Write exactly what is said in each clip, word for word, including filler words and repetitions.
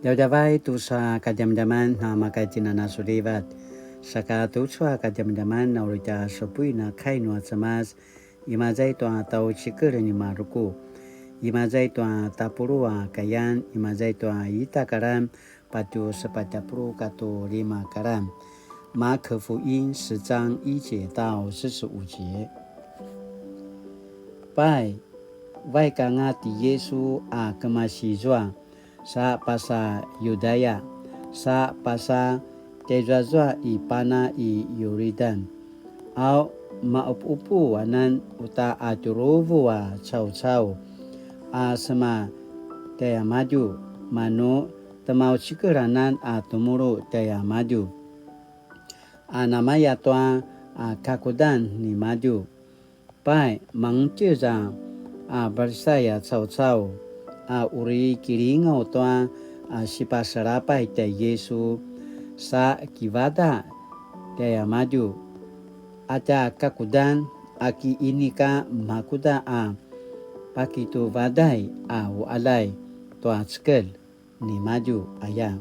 Djavadjavay tucu a kadjamadjaman, na maka tjinanasulivat. Saka tucu a kadjamadjaman, na uri tja supuin a kai nua Cemas, imaza i tua tjaucikel ni Maruku, imaza i tua tapuluq a kayan, imaza i tua ita karan, patje sepatj a puluq katua lima karan. 馬可福音十章一節到四十五節。Pai, vaik anga ti Yesu a kemasi zua, sa pasa Yudaya, sa pasa tjaizuazua i pana i Yuridan. Au maqepuqepu anan uta a tjuruvu a caucau a sema tjaimadju, manu temaucikel anan a temulu tjaimadju. A namaya tua a kakudan nimadju. Pai, mangtjez a, a Parisai a caucau, a uri kilingaw tua, a sipaselapay tjai Yesu, sa kivada tjaimadju. A tja kakudan, a ki inika makuda a pakituvaday a uqaljay tua cekel nimadju aya.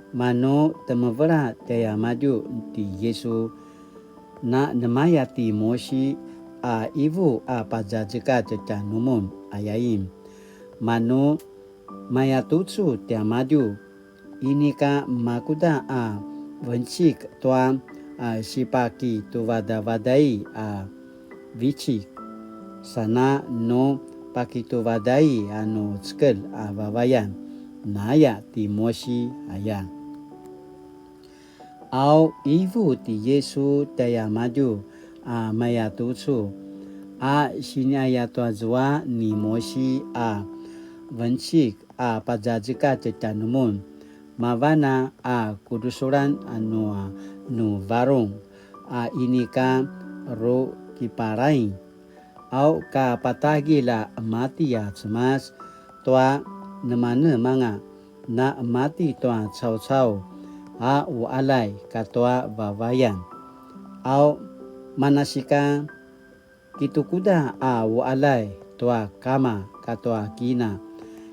Manu temevela tjaimadju ti Yesu, na nemaya ti Mosi a ivu a pazazekatj tjanumun ayain. Manu mayatucu tjaimadju, inika makuda a vencik tua a sipakituvadavaday a vecik, sana nu pakituvaday a nu cekel a vavayan, naya ti Mosi aya. Au ivu ti Yesu tjaimadju a mayatucu, a siniaya tua zua ni Mosi a vencik a pazazekatj tjanumun, mavan a kudusulan a nua nu varung, a inika ru kiparaing, au ka patagilj a mati a Cemas tua nemanemanga, na mati tua caucau a uqaljay katua vavayan. Au manasika kitukuda a uqaljay tua kama katua kina,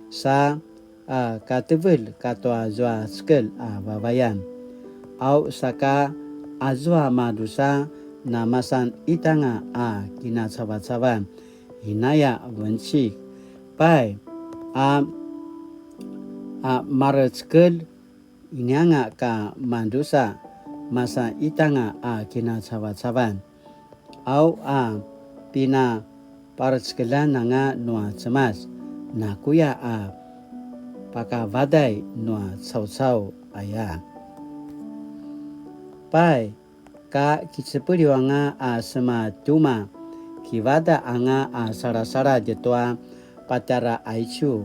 sa a katevelj katua zua cekel a vavayan. Au saka azua madrusa namasan itanga a kinacavacavan, inaya vencik. Pai, a, a marecekelj inianga ka madrusa, masan itanga a kinacavacavan. Au a pinaparecekeljan anga nua Cemas, nakuya a pakavaday nua caucau aya. Pai, ka kicepeliw anga a sema tjuma, kivada anga a salasaladj tua patjara aicu.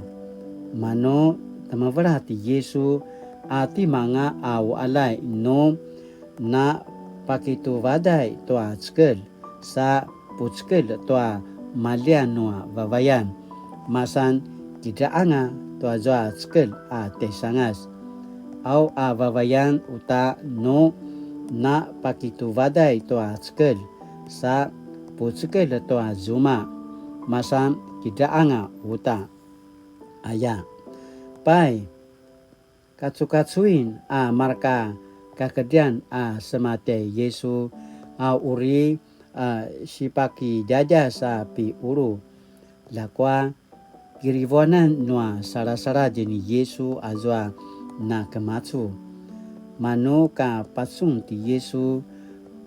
Manu temevela ti Yesu, a timanga a uqaljay nu na pakituvaday tua cekel, sa pucekel tua maljian nua vavayan, masan kidraanga tua zua cekel a tjaisangas. Au a vavayan uta nu na pakituvaday tua cekel, sa pucekel tua zuma, masan kidraanga uta aya. Pai, kacukacuin a marka kakedrian a sema tjai Yesu, a uri a sipakidjadjas a piqulu. Ljakua kirivuanan nua salasaladj ni Yesu azua na kemacu. Manu ka pacun ti Yesu,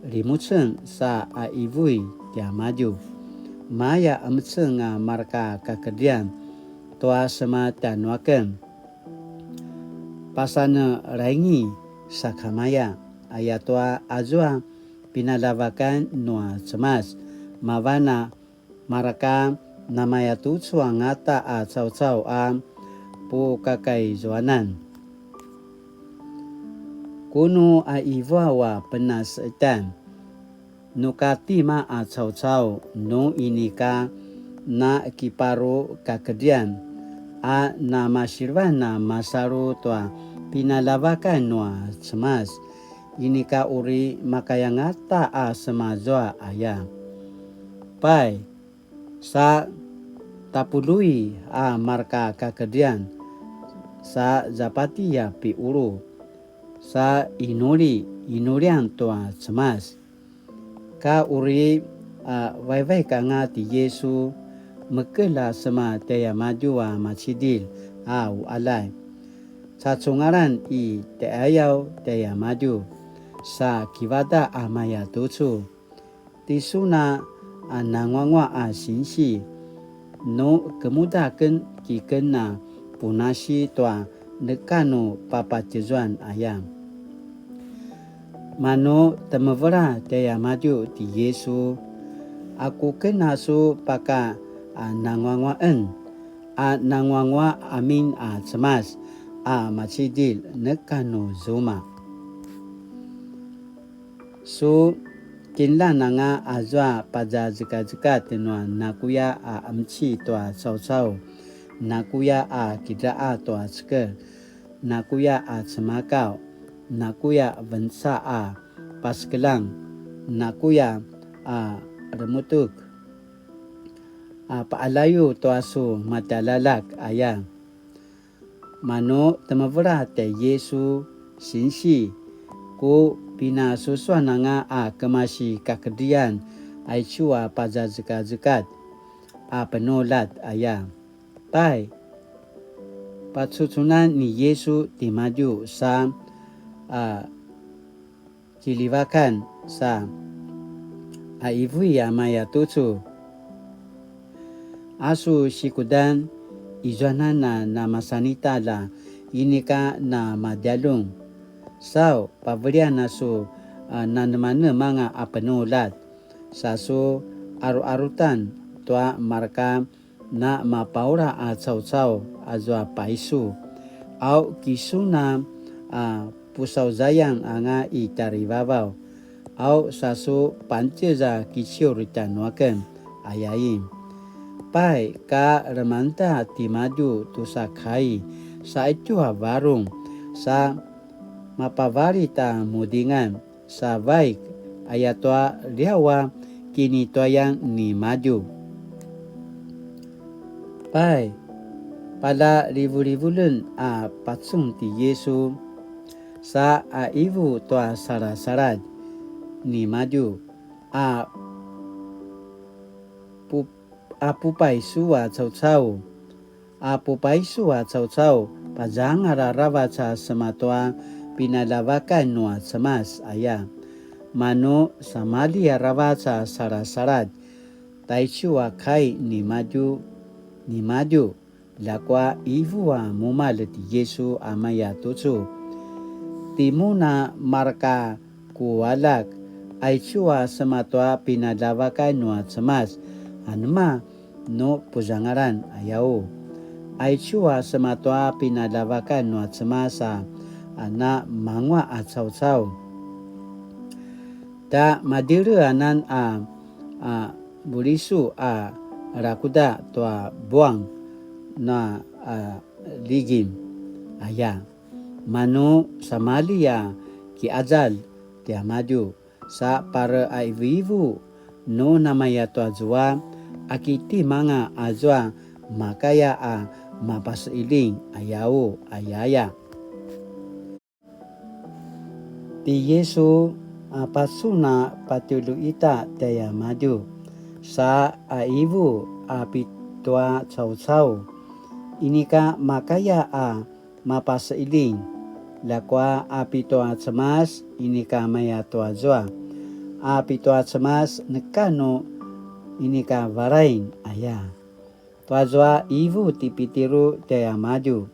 limuceng sa a ivui tiamadju. Maya emeceng a marka kakedrian tua sema tjanuaken. Pasanelaingi sakamaya, ayatua azua pinaljavakan nua Cemas, mavan a marka namayatucu angata a caucau a pukakaizuanan. Kunu a ivuaw a penasetan, nu ka tima a caucau nu inika na kiparu kakedrian a namasilvan a masalu tua pinaljavakan nua Cemas, inika uri makayangata a semazua aya. Pai, sa tapului a marka kakedrian, sa zapati a piqulu, sa inuli, inulian tua Cemas. Ka uri a vaivaik anga ti Yisu, mekelj a sema tjaiamadju a macidilj a uqaljay. Cacungalan i tjaiqayaw tjaiamadju, sa kivadaq a mayatucu. Tisun a nanguanguaq a sinsi, nu kemuda aken kiken a punasi tua neka nu papatjezuan aya. Manu temevela tjaiamadju ti Yisu, aku ken a su paka a nanguanguaqen, a nanguanguaq amin a Cemas a macidilj neka nu zuma. Su kinljan anga azua pazazekazekatj nua nakuya a qemci tua caucau, nakuya a kidraqa tua cekelj, nakuya a cemakaw, nakuya venca a pasekeljang, nakuya a remutuk, a paqaljayu tua su matjaljaljak aya. Manu temevela tjai Yisu, sinsi, ku pinasusuan anga a kemasi kakedrian aicu a pazazekazekatj a penuljat aya. Pai, pacucunan ni Yisu timadju sa a kiljivakan sa a qivu a mayatucu. A su sikudan, izuanan a namasan italj a inika namadjaljun. Sau, pavelian a su a nanemanemanga a penuljat, sa su aruarutan tua marka na mapaula a caucau azua paisu, au kisun a, a, pusauzayan anga i tjarivavaw, au sa su pantjez a kiciur tjanuaken, ayain. Pai ka lemangeda timadju tusa kai, sa itju a varung, sa mapavalit a mudingan, sa vaik, ayatua liaw a kinituayan nimadju. Pai, paljalivulivuljen a pacun ti Yisu, sa a qivu tua salasaladj nimadju, a pu-, a pupaisu a caucau, a pupaisu a caucau, pazangal aravac a sema tua pinaljavakan nua Cemas aya. Manu samalji aravac a salasaladj, taicu a kai nimadju, nimadju, ljakua qivu a mumalj ti Yisu a mayatucu. Timun a marka ku aljak, aicu a sema tua pinaljavakan nua Cemas, anema nu puzangalan ayau. Aicu a sema tua pinaljavakan nua Cemas a, a namanguaq a caucau. Tja madjele anan a, a bulisu a rakuda tua buang na, a, ligim aya. Manu samalji a kiqazalj tiamadju, sa pare a qivuqivu, nu namaya tua zua, a ki timanga azua makaya a mapaseqiljing ayau, ayaya. Ti Yisu a pacun a patjulu ita tjaiamadju, sa a qivu a pitua caucau, inika makaya a mapaseqiljing, ljakua a pitua Cemas inika maya tua zua, a pitua Cemas neka nu inika varain aya. Tua zua qivu ti Pitiru tjaiamadju,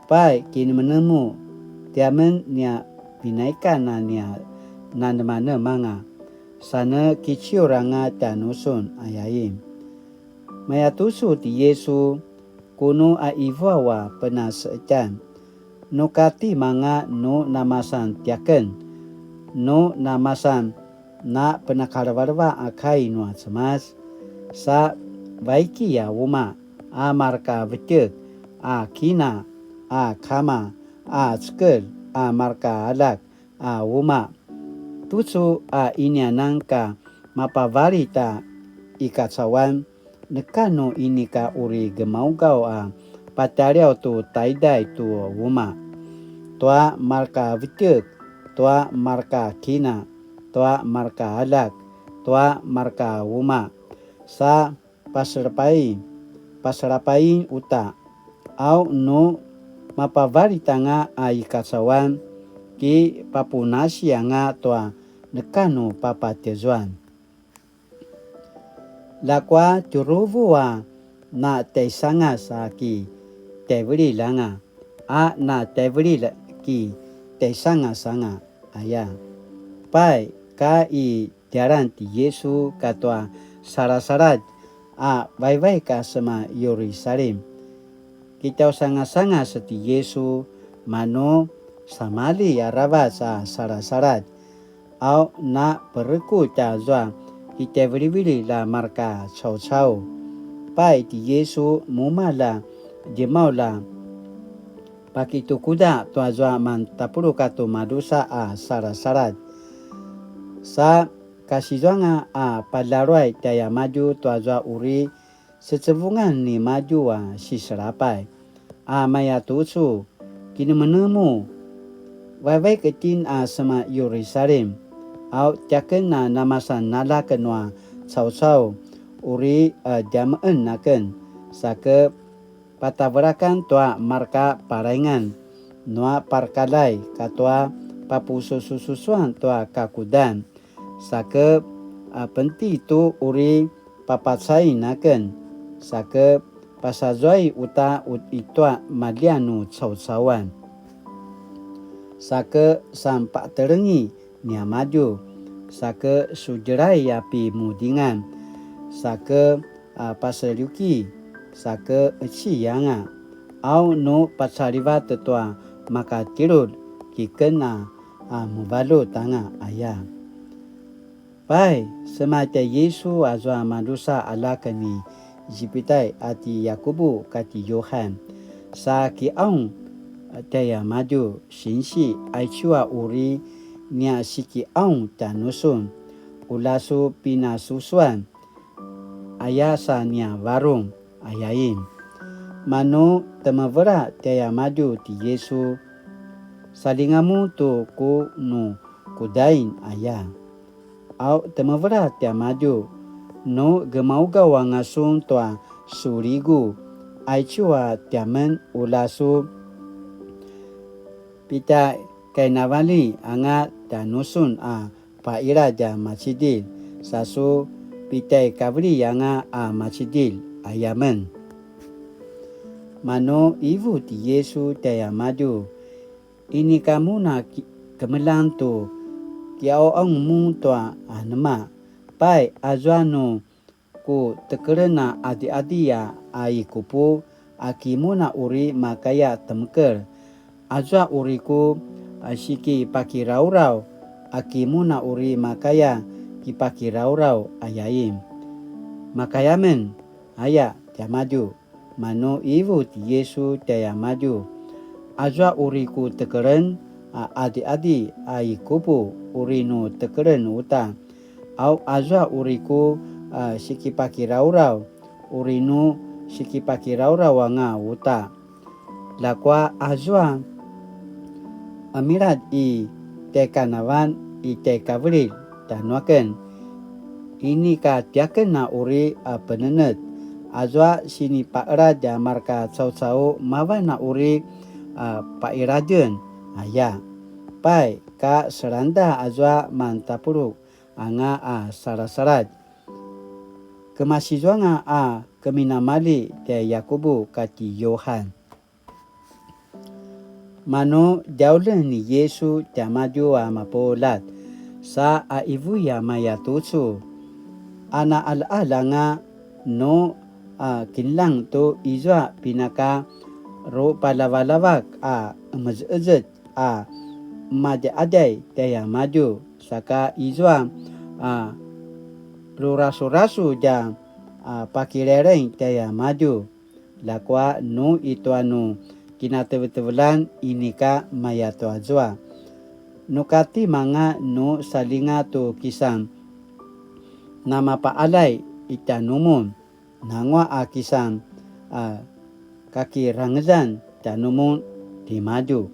pai kinemenemu, tiamen nia vinaikan a nia nanemanemanga, sa ne kiciur anga tjanusun ayain. Mayatucu ti Yisu, ku nu a qivuaw a penaseqetjan, nu ka timanga nu namasan tiaken, nu namasan na penakalevaleva a kai nua Cemas, sa vaiki a umaq, a marka vetjek, a kina, a kama, a cekelj, a marka aljak, a umaq. Tucu a inianan ka mapavalit a i kacauan, neka nu inika uri gemaugaw a patjaliaw tu taiday tu umaq, tua marka vetjek, tua marka kina, tua marka aljak, tua marka umaq, sa paselapain, paselapain uta, au nu mapavalit anga a i kacauan, ki papunasi anga tua neka nu papatjezuan. Ljakua tjuruvu a na tjaisangas a ki tjaivililj anga, a na tjaivililj ki tjaisangas anga, aya. Pai, ka i djalan ti Yisu katua salasaladj a vaivaik a sema Yirusalim. Kitjausangasangas ti Yisu, manu samalji aravac a salasaladj, au na perekutj azua kitjaivilivililj a marka caucau. Pai ti Yisu mumalj a djemaulj a pakitukuda tuazua mantapuluq katu madrusa a salasaladj. Sa kasizuanga a paljaruay tjaiamadju tuazua uri secevungan nimadju a siselapay, a mayatucu, kinemenemu, vaivaik itjen a sema Yirusalim, au tiaken a namasan aljak nua caucau, uri a djameqen aken, sa ke patavelakan tua marka palaingan nua parkalay katua papusususuan tua kakudan, sa ke a penti tu uri papacain aken, sa ke pasazuai uta ut itua maljian nu caucauan, sa ke sanpatelengi niamadju, sa ke sudjelay a pimudingan, sa ke a paseliuki, sa ke ecianga, au nu pacalivat tua makatjelulj kiken a, a muvalut anga aya. Pai, sema tjai Yisu azua madrusa aljak ni Zipitay a ti Yakubu kati Yuhan, sa kiqaung tjaiamadju, sinsi, aicu a uri nia sikiqaung tjanusun, ula su pinasusuan, aya sa nia varung, ayain. Manu temevela tjaiamadju ti Yisu, saljinga mun tu ku nu kudain, aya. Au temevela tiamadju, nu gemaugaw anga sun tua su ligu, aicu a tiamen ula su pitjakainavali anga tjanusun a paqiladj a macidilj, sa su pitjaikaveli anga a macidilj, aya men. Manu ivu ti Yisu tjaiamadju, inika mun a ki-, kemeljang tu kiqaung mun tua anema, pai, azua nu ku tekelen a qadiqadi a, a i kupu, a ki mun a uri makaya temekel. Azua uri ku, a, sikipakirauraw, a ki mun a uri makaya kipakirauraw, ayain. Makaya men, aya, tiamadju. Manu ivu ti Yisu tjaiamadju, azua uri ku tekelen a qadiqadi a i kupu uri nu tekelen uta, au azua uri ku, a, sikipakirauraw uri nu sikipakirauraw anga uta. Ljakua azua qemiladj i tjaikanavalj i tjaikavelilj tjanuaken, inika tiaken a uri a penenetj, azua sinipaqeladj a marka caucau mavan a uri a paqiladjen, aya. Pai, ka selangeda azua mantapuluq anga a salasaladj, kemasizuanga a keminamalji tjai Yakubu kati Yuhan. Manu djaulen ni Yisu tiamadju a mapuljat, sa a ivu a mayatucu, a na qaljaqalj anga nu a kineljang tu izua pinaka rupaljavaljavak a qemezeqezet a madjaqadjay tjaiamadju, saka izua a rurasurasudj a pakilelaing tjaiamadju. Ljakua nu i tua nu kinatevetevelan inika mayatuazua. Nu katimanga nu saljinga tu kisan namapaqaljay i tjanumun, nangua a kisan a kakirangezan tjanumun timadju.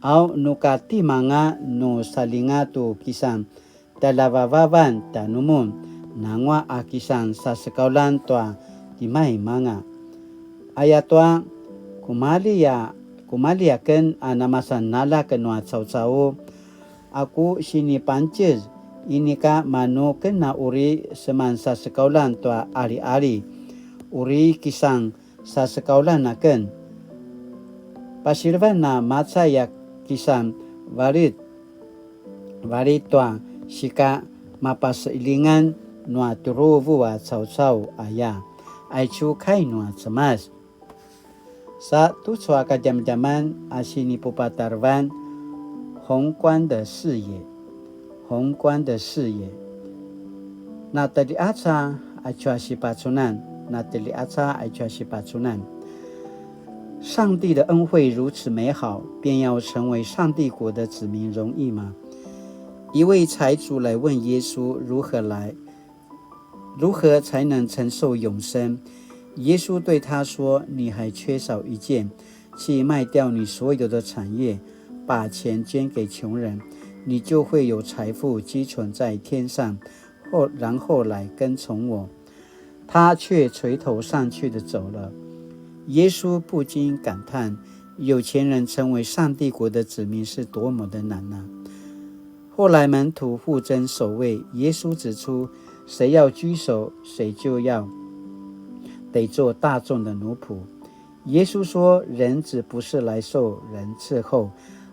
Au nu ka timanga nu saljinga tu kisan tjaljavavavan tjanumun, nangua a kisan sasekaulan tua timaimanga. Ayatua, kumalji a, kumalji aken a namasan aljak nua caucau, a ku sinipancez, inika manu ken a uri seman sasekaulan tua aliali, uri kisan sasekaulan aken. Pasilevan a macay a kisan valit, valit tua sika mapaseilingan nua tjuruvu a caucau aya, aicu kai nua Cemas. Sa tucu a kadjamadjaman a sinipupatarevan, 宏观的视野, 宏观的视野. Na teliaca aicu a sipacunan, na teliaca aicu a sipacunan. 上帝的恩惠如此美好，便要成为上帝国的子民容易吗？一位财主来问耶稣如何来，如何才能承受永生？耶稣对他说：“你还缺少一件，去卖掉你所有的产业，把钱捐给穷人，你就会有财富积存在天上，后，然后来跟从我。”他却垂头丧气地走了。耶稣不禁感叹，有钱人成为上帝国的子民是多么的难啊！后来门徒互争首位，耶稣指出，谁要居首，谁就要得做大众的奴仆。耶稣说，人子不是来受人伺候，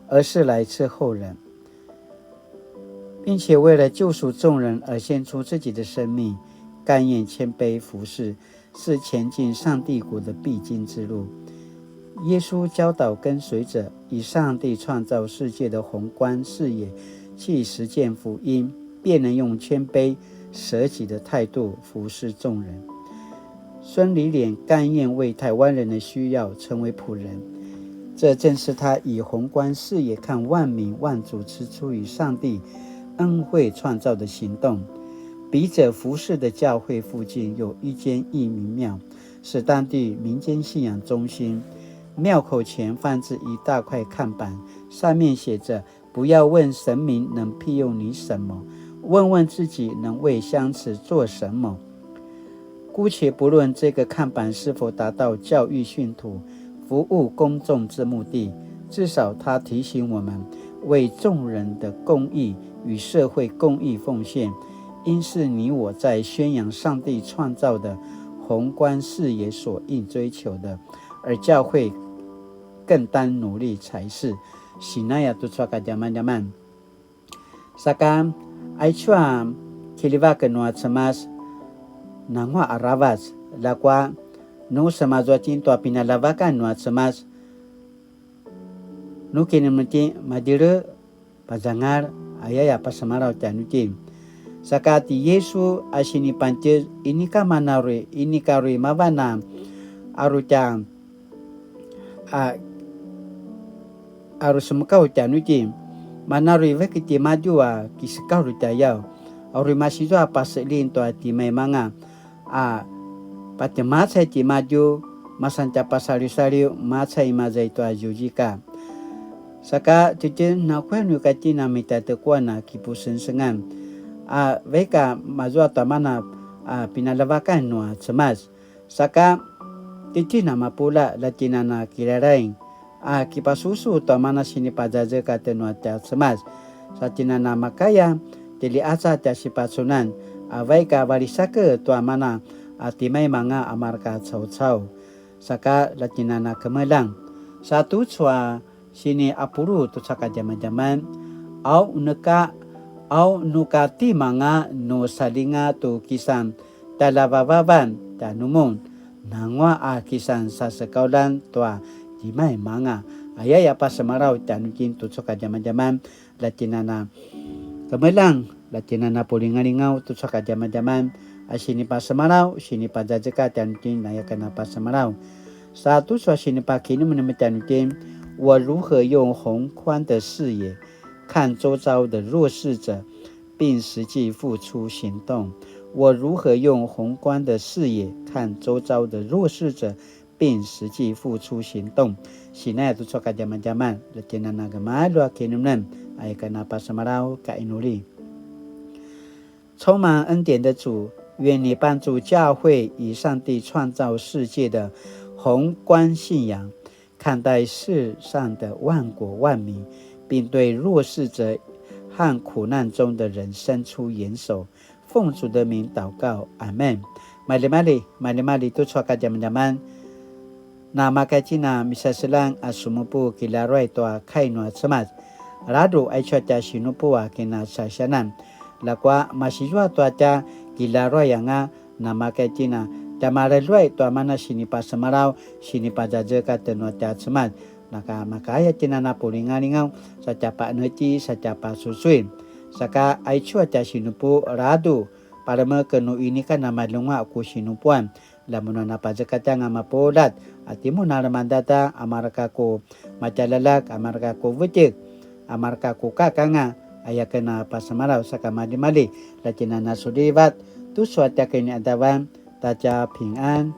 而是来伺候人，并且为了救赎众人而献出自己的生命，甘愿谦卑服侍，是前进上帝国的必经之路。耶稣教导跟随者以上帝创造世界的宏观视野去实践福音，便能用谦卑、舍己的态度服侍众人。孙理莲甘愿为台湾人的需要成为仆人，这正是他以宏观视野看万民万族，是出于上帝恩惠创造的行动。笔者服侍的教会附近有一间义民庙，是当地民间信仰中心。庙口前放置一大块看板，上面写着“不要问神明能庇佑你什么，问问自己能为乡慈做什么。”姑且不论这个看板是否达到教育信徒、服务公众之目的，至少它提醒我们为众人的公益与社会公益奉献，应是你我在宣扬上帝创造的宏观视野所应追求的，而教会更当努力才是。Sinaya tucu a kadjamadjaman. Saka, aicu a kiljivak nua Cemas, nanguaq aravac, ljakua, nu semazua itjen tua pinaljavakan nua Cemas, nu kinemenem itjen madjele pazangal, ayaya pasemalaw tjanuitjen. Saka ti Yisu a sinipancez, inika mana uri, inika uri mavan a, aru tja, a, aru semekaw tjanuitjen, mana uri vaik timadju a kisekaw tjayaw, auri masizua paseljing tua timaimanga, a patjemacay timadju, masan tja pasaliwsaliw, macay imaza i tua zuzika. Saka tjitjen nakuya nu ika itjen a mitatekuan a kipusengsengan, a vaik a mazua tua mana a pinaljavakan nua Cemas. Saka tjitjen a mapuljat, la itjen a na kilalaing, a kipasusu tua mana sinipazazekatj nua tja Cemas. Sa itjen a na makaya, tjiljiaca tja sipacunan, a vaik a valisaked tua mana a timaimanga a mareka caucau. Saka la itjen a na kemeljang. Sa tucu a sini apulu tucu a kadjamadjaman, au neka, au nu ka timanga nu saljinga tu kisan tjaljavavavan tjanumun, nanguaq a kisan sasekauljan tua timaimanga. Ayaya pasemalaw tjanuitjen tucu a kadjamadjaman, la itjen a na kemeljang, la itjen a na pulingalingaw tucu a kadjamadjaman, a sinipasemalaw, sinipazazekatj tjanuitjen, aya ken a pasemalaw. Sa tucu a sinipakinemenem tjanuitjen, 我如何用宏观的视野看周遭的弱势者，并实际付出行动？我如何用宏观的视野看周遭的弱势者，并实际付出行动。Sinaya tucu a kadjamadjaman, la tjinana gemalju a kinemnem, aya ken a pasemalaw ka inuli. 充满恩典的主，愿你帮助教会以上帝创造世界的宏观信仰，看待世上的万国万民，并对弱势者和苦难中的人伸出援手。奉主的名祷告，阿门。Maljimalji, maljimalji tucu a kadjamadjaman. Namakacina misaselang a sumupu kilaruay tua kai nua Cemas. Ladru aicu a tja sinupu a kinasasiyanan. Ljakua masizua tua tja kilaruay anga namakacina tja maleluay tua mana sinipasemalaw, sinipazazekatj nua tja Cemas. Naka makaya tjinana pulingalingaw, sa tja paenetji, sa tja pasusui. Saka aicu a tja sinupu ladru, palemeken nu inika namalunga ku sinupuan. Lamun a napazekatjanga mapuljat, a timun a lemangeda a mareka ku matjaljaljak, a mareka ku vetjek, a mareka ku kakanga, aya ken a pasemalaw saka maljimalji, la tjinana sulivat, tucu a tja kiniadavan, ta tja pingan.